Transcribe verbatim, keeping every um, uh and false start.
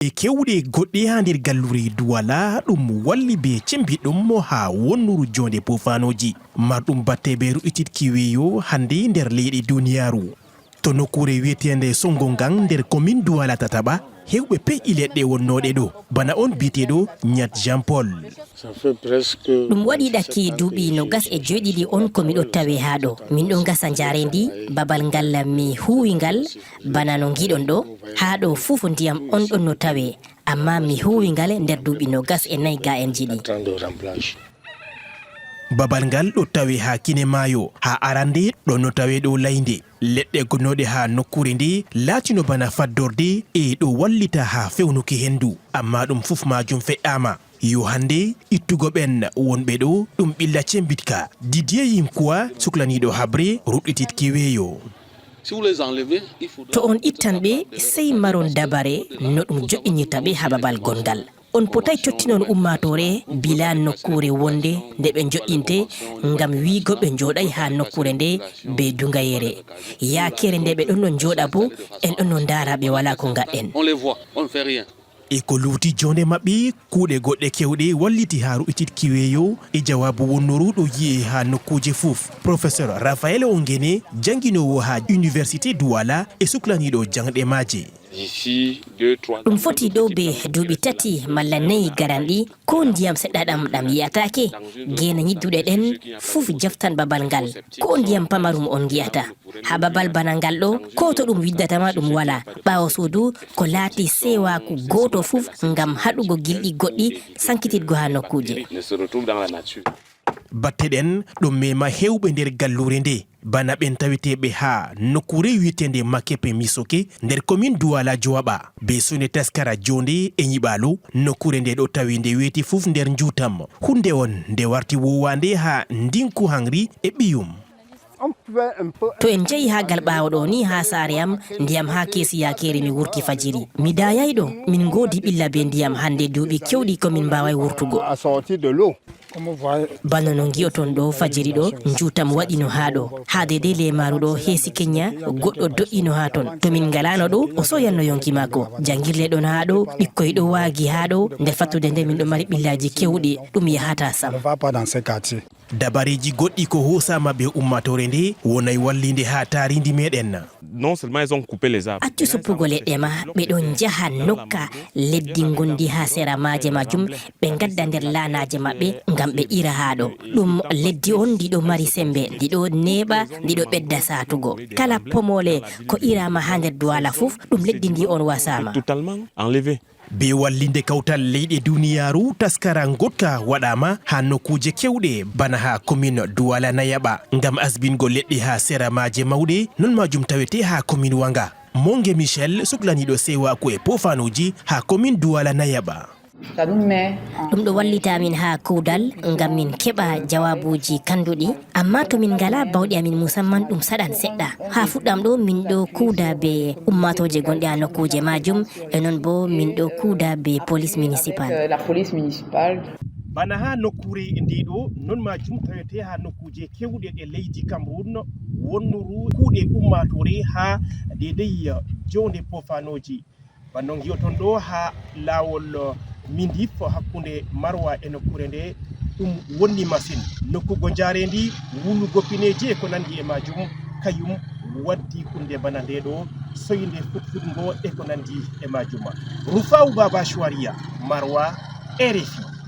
E kewɗe goɗɗe haa nder galluure Duwala, ɗum walli bee cembiɗɗum mo haa wonnuru joonde poofanooji, marɗum batte bee ru'ititki weeyo hannde nder leyɗe duniyaaru. To nokkuure wi'eteende Songongan nder komin Duwala tataɓa, heewɓe peyɗi leɗɗe wonnooɗe ɗo, bana on bi'eteeɗo Nyat Jean Paul. Ɗum waɗi ɗakki duuɓi nogas e joweɗiɗi on ko miɗo tawe haa ɗo. Min ɗon ngasa njaareendi, babal ngal mi huuwi ngal, bana no ngi'ɗon ɗo. Haa ɗo fuu ndiyam on ɗon no tawe, ammaa mi huuwi ngal nder duuɓi nogas e nayi gaa'enji ɗi. Babal ngal ɗo tawe haa kine maayo, haa arande ɗon no tawe ɗo laynde. Leɗɗe gonnooɗe haa nokkuure nde laatino bana faddorde e ɗo wallita haa fewnuki hendu, ammaa ɗum fuf maajum fe'aama. Yo hannde ittugo ɓen wonɓe ɗo ɗum ɓilla cembiɗka. Didier Yinkuwa, suklaniiɗo haɓre ru'ititki weeyo. To on ittan ɓe, sey maron dabare no ɗum jo'inirta ɓe haa babal gongal. On potaay tottinon ummaatoore bila nokkuure wonde nde ɓe njo'inte, ngam wi'go ɓe njooɗaay haa nokkuure nde bee duŋayere. Yaakeere nde ɓe ɗonno njooɗa boo, en ɗonno ndaara ɓe, walaa ko ngaɗɗen. E ko luuti joonde maɓɓe, kuuɗe goɗɗe kewɗe walliti haa ru'ititki weeyo e jawaabu wonnuru ɗo yi'e haa nokkuuje fuf. Profesor Raphaël Ongene, jaŋginoowo haa Université Douala e suklaniiɗo jaŋɗe maaje. Ɗum foti ɗo bee duuɓi tati malla nayi garanɗi, koo ndiyam seɗɗa ɗam ɗam yi'ataake. Geene nyidduɗe ɗen fuf jaftan babal ngal, koo ndiyam pamarum on ngi'ataa. Haa babal bana ngal ɗo, koo to ɗum widdata ma ɗum walaa. Ɓaawo suudu ko laati seewaaku gooto fuf ngam haɗugo gilɗi goɗɗi saŋkititgo haa nokkuuje. Batte ɗen ɗon meema heewɓe nder galluure nde, bana ɓen taweteeɓe haa nokkuure wi'eteende Makepe Misoke nder komin Duwala Jowaɓa, bee sone taskara joonde e nyiɓaalo. Nokkuure nde ɗo tawi nde weeti fuf nder njuutam. Huunde on nde warti woowaande haa ndiŋku haŋri e ɓiyum. To en njehi haa gal ɓaawo ɗo ni, haa saare am, ndiyam haa keesi yaakeere mi wurti fajiri. Mi daayaay ɗo, min ngoodi ɓilla bee ndiyam hannde duuɓi keewɗi ko min mbaawaay wurtugo. Bana no ngi'oton ɗo fajiri ɗo, njuutam waɗino haa ɗo. Haa deydey leemaaru ɗo heesi Kenya, goɗɗo do'ino haa ton. To min ngalaano ɗo, o sooyanno yonki maako. Jaŋgirle ɗon haa ɗo, ɓikkoy ɗo waagi haa ɗo. Nder fattude nde min ɗo mari ɓillaaji keewɗi, ɗum yahataa sam. Dabareeji goɗɗi ko hoosaama bee ummaatoore nde wonaay walliinde haa taariindi meɗen. Accu soppugo leɗɗe ma, ɓe ɗon njaha nokka leddi ngondi haa sera maaje maajum, ɓe ngadda nder laanaaje maɓɓe ngam ɓe ira haa ɗo. Ɗum leddi on ndi ɗo mari sembe, ndi ɗo neeɓa, ndi ɗo ɓedda saatugo. Kala pomoole ko iraama haa nder Duwala fuf, ɗum leddi ndi on wasaama. Bee wallinde kawtal leyɗe duniyaaru, taskara ngoɗka waɗaama haa nokkuuje keewɗe, bana haa komin Duwala Nayaɓa, ngam asbingo leɗɗe haa sera maaje mawɗe, non maajum tawete haa komin Wanga. Monge Michel, suklaniiɗo seewaaku e poofanooji haa komin Duwala Nayaɓa. Ɗum ɗo wallita min haa kuugal, ngam min keɓa jawaabuuji kanduɗi. Ammaa to min ngalaa bawɗe amin musamman, ɗum saɗan seɗɗa. Haa fuɗɗam ɗo, min ɗo kuuda bee ummaatooje gonɗe haa nokkuuje maajum, e non boo min ɗo kuuda bee polis minisipal. Bana haa nokkuure nde ɗo, non maajum tawete haa nokkuuje keewɗe ɗe leydi Cameroun, wonnuru kuuɗe ummaatoore haa deydey joonde poofanooji. Bana no ngi'oton ɗo haa laawol, eh, Mindif hakkunde Marwa e nokkuure nde, ɗum wonni masin. Nokkugo njaareendi, wulugo pineeji e ko nanndi e maajum, kayum waddi huunde bana nde ɗo, soynde fuɗfuɗngo e ko nanndi e maajum. Rufaa'u Baaba Shuwariya, Marwa, R F I.